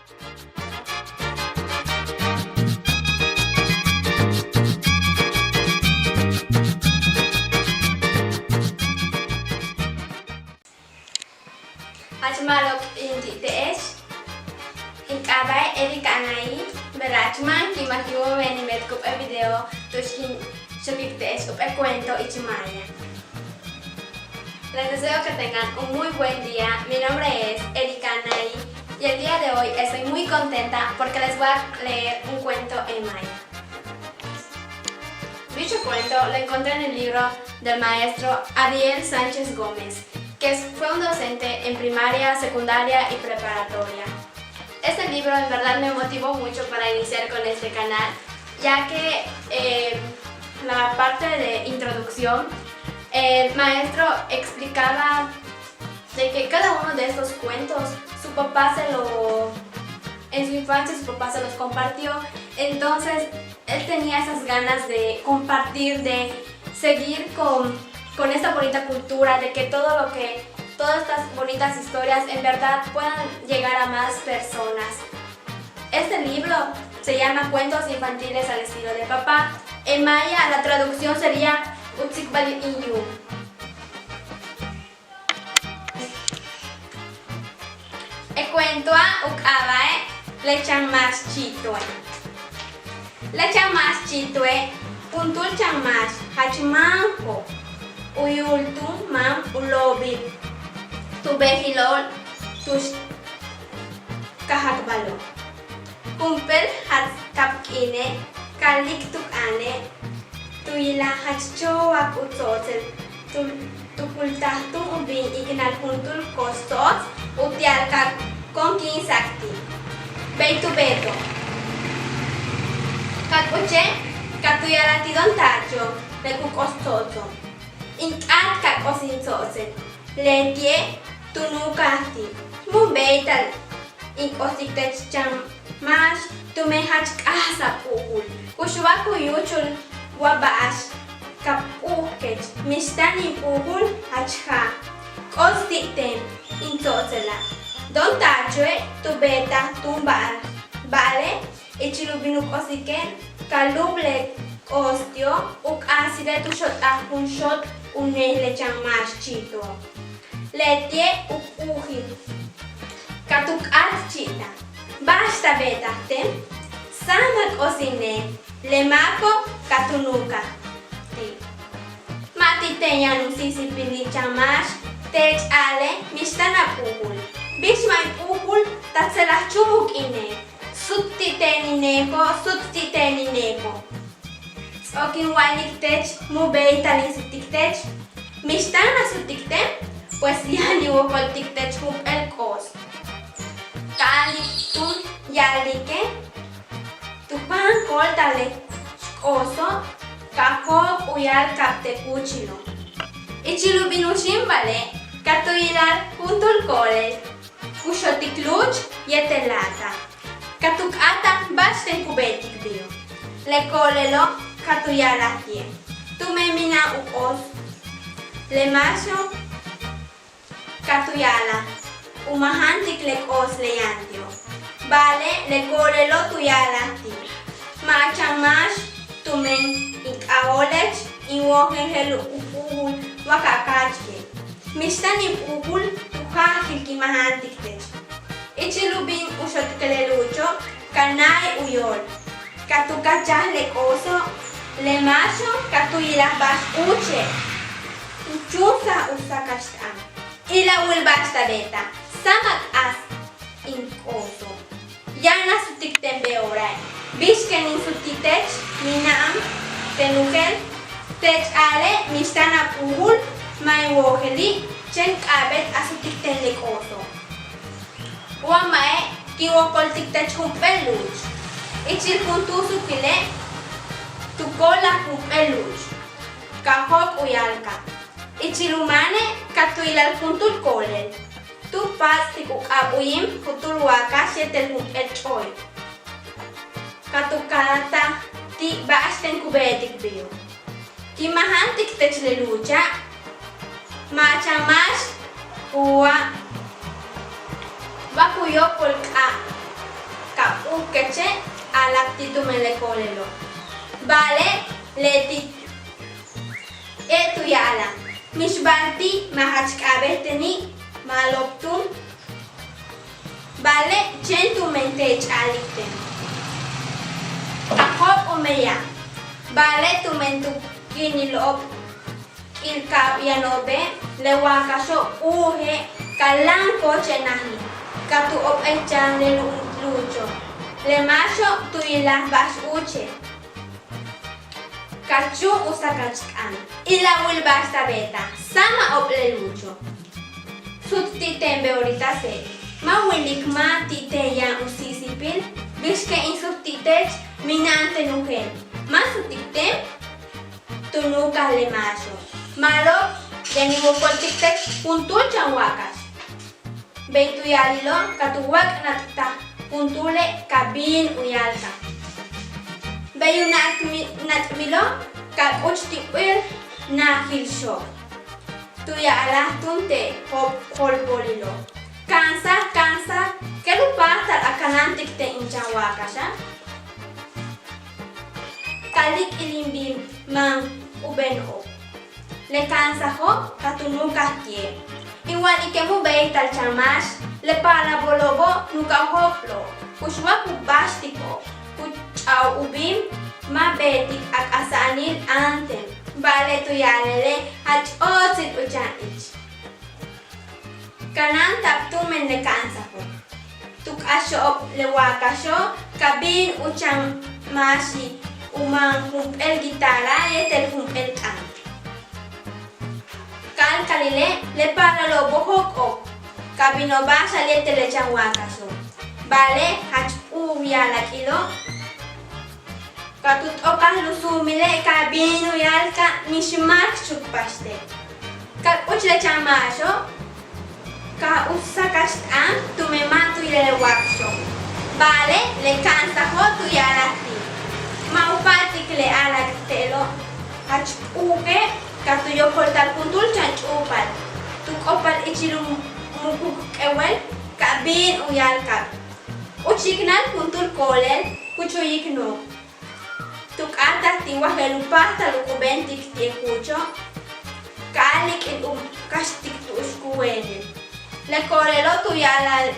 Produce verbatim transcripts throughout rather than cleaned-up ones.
Jach ma'alob in ti' te'ex. In k'aaba'e' Erika Anaí, bejla'e' jach máan ki'imak in wojel in beetik jump'éel video tu'ux kin xokik te'ex jump'éel cuento ich maya. Les deseo que tengan un muy buen día. Mi nombre es Erika Anaí y el día de hoy estoy muy contenta porque les voy a leer un cuento en maya. Dicho cuento lo encontré en el libro del maestro Adiel Sánchez Gómez, que es- fue un docente en primaria, secundaria y preparatoria. Este libro en verdad me motivó mucho para iniciar con este canal, ya que eh, la parte de introducción, el maestro explicaba de que cada uno de estos cuentos su papá se lo, en su infancia su papá se los compartió. Entonces él tenía esas ganas de compartir, de seguir con, con esta bonita cultura, de que todo lo que, todas estas bonitas historias en verdad puedan llegar a más personas. Este libro se llama Cuentos infantiles al estilo de papá. En maya la traducción sería U tsikbalil in yuum. E cuentoa' u k'aaba'e' Le chan máax chi'itoe'. Le chan máax chi'itoe' juntúul chan máax jach máan jo'op', u yu'ul túun máam u loobil tu bejilo'ob tu'ux kajakbalo'ob. Jump'éel jaats kab k'iine' ka líik' tu k'aane' tu yilaj jach chóoyak u tso'otsel tu tukultaj túun u bin iknal juntúul koos tso'ots uti'al ka konkíinsak ti'. Bey tu beeto'ob. Ka k'uche' ka tu ya'alaj ti' doon Taacho' le ku k'os tso'otso': In k'áat ka k'os in tso'otsel. Leti'e' tu nuukaj ti': Mun béeytal in k'osik teech chan máax tumen jach k'aas a p'u'ujul. Kux wa ku yúuchul wa ba'ax ka p'u'ujkech, mix táan in p'u'ujul jach jaaj. K'os ti' teen in tso'otsela'. Doon Taachoe' tu beetaj túun ba'al, ba'ale' ichil u bin u k'osike' ka lúubul le k'os ti'o' u k'aansile' tu xot'aj jun xot u neel le chan máax chi'ito'o'. Leti'e' u p'u'ujil ka tu k'áat chi'itaj: Ba'ax ta beetaj teen, sáam a k'os in neel. Le máako' ka tu nuukaj ti': Ma' ti' teen yaan u síisipil in chan máax, teech a'ale' mix táan a p'u'ujul. Bix ma' in p'u'ujul, ta tselaj chúumuk in neel. Sut ti' teen in neeko', sut ti' teen in neeko'. Ts'o'ok in wa'alik teech mu' béeytal in sutik teech. Mix táan a sutik teen, pues yaan in wokol tik teech jump'éel k'os. Ka a'alik túun ya'alike' tu páan kóoltaj le k'oso', ka jóok' u ya'al kab te' kúuchilo'. Ichil u bin u xíimbale' ka tu yilaj juntúul koolel ku xotik lu'uch yéetel láata'. Ka tu k'áataj ba'axten ku beetik biilo'. Le koolelo' ka tu ya'alaj ti'e': Tumen mina'an u k'os. Le máaxo' ka tu ya'alaj: U majantik le k'os le yaan ti'o'. Ba'ale' le koolelo' tu ya'alaj ti': Ma' chan máax, tumen in k'ajóolech in wojel je'el u p'u'ujul wa ka káach beet. Mix táan in p'u'ujul tu jáakil kin majantik teech. Ichil u bin u xotik le lu'ucho' ka náay u yóol. Ka tu kachaj le k'oso', le máaxo' ka tu yilaj ba'ax úuche' tu chúunsaj u sáakax t'aan. Ilawil ba'ax ta beetaj, sáam a k'aas in k'oso'. Yaan a sutik teen be'oorae'. Bix ken in sutik teech mina'an ten u jeel. Teech a'ale' mix táan a p'u'ujul, ma' in wojeli', chéen k'a'abéet a sutik teen le k'oso'. Wa ma'e' kin wokol tik teech jump'éel lu'uch. Ichil juntúul suukile' tu kóolaj jump'éel lu'uch. Ka jóok' u ya'alkab. Ichil u máane' ka tu yilaj juntúul koolel. Tu paats'tik u k'ab u yim juntúul waakax yéetel jump'éel ch'ooy. Ka tu k'áataj ti' ba'axten ku beetik biilo'. Kin majantik teech le lu'ucha'. Ma' chan máax ku wa wa ku yóok'ol k'ab ti' tumen le ko'olelo'. Ba'ale' leti' e tu ya'alaj: Mixba'al ti' ma' jach k'a'abéet teni', ma'alob túun. Ba'ale' chéen tumen te' ch'a'alil ten. Ka jóok'ol u meyaj. Ba'ale' tumen tu k'iinilo'ob k'iilka'ab yano'obe', le wakaxo' k'u'uje' ka láan kóochej najil, ka tu op'ej chan le lu- lu'ucho'. Le máaxo' tu yilaj ba'ax úuche'. Ka chu'un u sakach t'aan. Ilawil ba'ax ta beetaj. Sáam a op' le lu'ucho'. Sut ti' ten be'oritase'. Ma' wilik ma' ti' ten yaan u síisipil. Bix ken in sut ti' teech, mina'an ten u jeel. Ma' sutik ten tu nuukaj le máaxo'. Ma'alob, yaan in wokol tik teech juntúul chan wakax. Bey tu ya'alilo' ka tu wáak'nat'taj juntúule' ka bin u ya'alka'ab. Bey u nat'mi- nat'milo' ka k'uch ti' u najil xóok'. Tu ya'alaj túun te' jo'op' jo'olbolilo': Ka'ansaj, ka'ansaj, ¿kéel u páajtal a kanáantik ten in chan wakaxa'? Ka líik'il in bin máan u beeno'ob. Le ka'ansajo' ka tu nuukaj ti'e'. In wa'alikem u béeytal chan máax, le paalabolo'obo' nu'uka'aj u jóok'lo'ob, kux wa ku báaxtiko'ob, ku ch'a'ob u bin, ma' beetik a k'asa'anil áanten. Ba'ale' tu ya'alele' jach óotsil u chan ich. Kanáanta'ab tumen le ka'ansajo'. Tu k'axo'ob le wakaxo' ka bin u chan máaxi' u máan jump'éel guitarra yéetel jump'éel t'aan. Ka'alka'alile' le paalalo'obo' jóok'o'ob ka bino'ob báaxal yéetel le chan wakaxo'. Ba'ale' jach u ya'alak'ilo' ka tu t'okaj u suumile' ka bin u ya'alka'ab mix máak xchukpaxte'. Ka k'uch le chan máaxo' ka u sakach t'aan tumen ma' tu yilaj le wakaxo'. Ba'ale' le ka'ansajo' tu ya'alaj ti': Ma' u pa'atik le a'ala'ak' te'elo'. Jach k'u'uje' ka tu yokoltal juntúul chan ch'úupal, tu k'opal ichil u mukuk k'ewel ka bin u ya'alka'ab. K'uch yiknal juntúul ko'olel k'uch u yikno'ob. Tu k'áataj ti' wa je'el u páajtal u k'ubentik ti' le k'uucho', ka líik'il u kaxtik tu'ux ku weenel. Le ko'olelo' tu ya'alal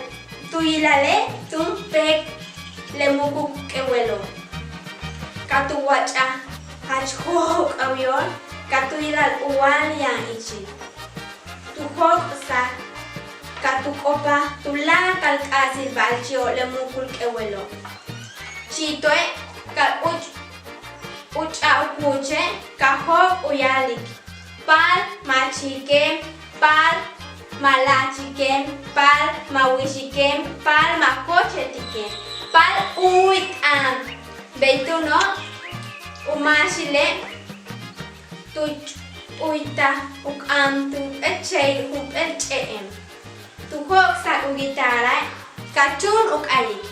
tu yilale' túun péek le mukuk k'ewelo'. Ka tu wach'aj jach jóok'ab yóol ka tu yilal u wáaj yaan ichil. Tu jóok'saj ka tu k'opaj tuláakal k'aasil ba'alchi'o' le muukul k'ewelo'. Chi'ito'e' ka k'uch u ch'a'ab u k'uuche' ka jóok' u ya'alik: Paal ma' chi'iken, paal ma' la'achiken, paal ma' wixiken, paal ma' kóochetiken, paal u'uy t'aan. Bey túuno' u máaxile' tu ch'uytaj u k'amtik jump'éel ch'e'em. Tu jóok'saj u guitarrae' ka chúun u k'alik: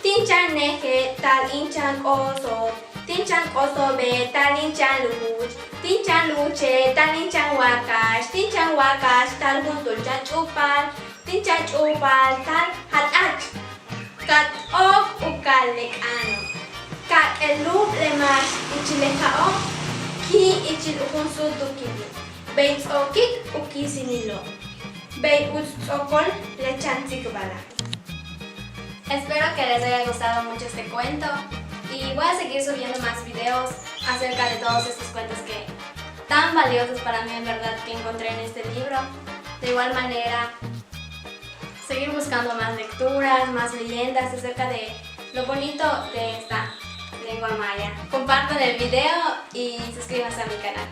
Tin chan neje' taal in chan k'oosob, tin chan k'oosobe' taal in chan lu'uch, tin chan lu'uche' taal in chan wakax, tin chan wakax taal juntúul chan ch'úupal, tin chan ch'úupal taal jat'ach. Ka t'ook u ka'al le k'aano'. Ka k'elub le máax ichil le ja'o' kiin ichil u jun súutukili'. Bey ts'o'okik u kiisinilo'. Bey uts ts'o'okol le chan tsikbalal. Espero que les haya gustado mucho este cuento y voy a seguir subiendo más videos acerca de todos estos cuentos que tan valiosos para mí en verdad que encontré en este libro. De igual manera, seguir buscando más lecturas, más leyendas acerca de lo bonito de esta lengua maya. Compartan el video y suscríbanse a mi canal.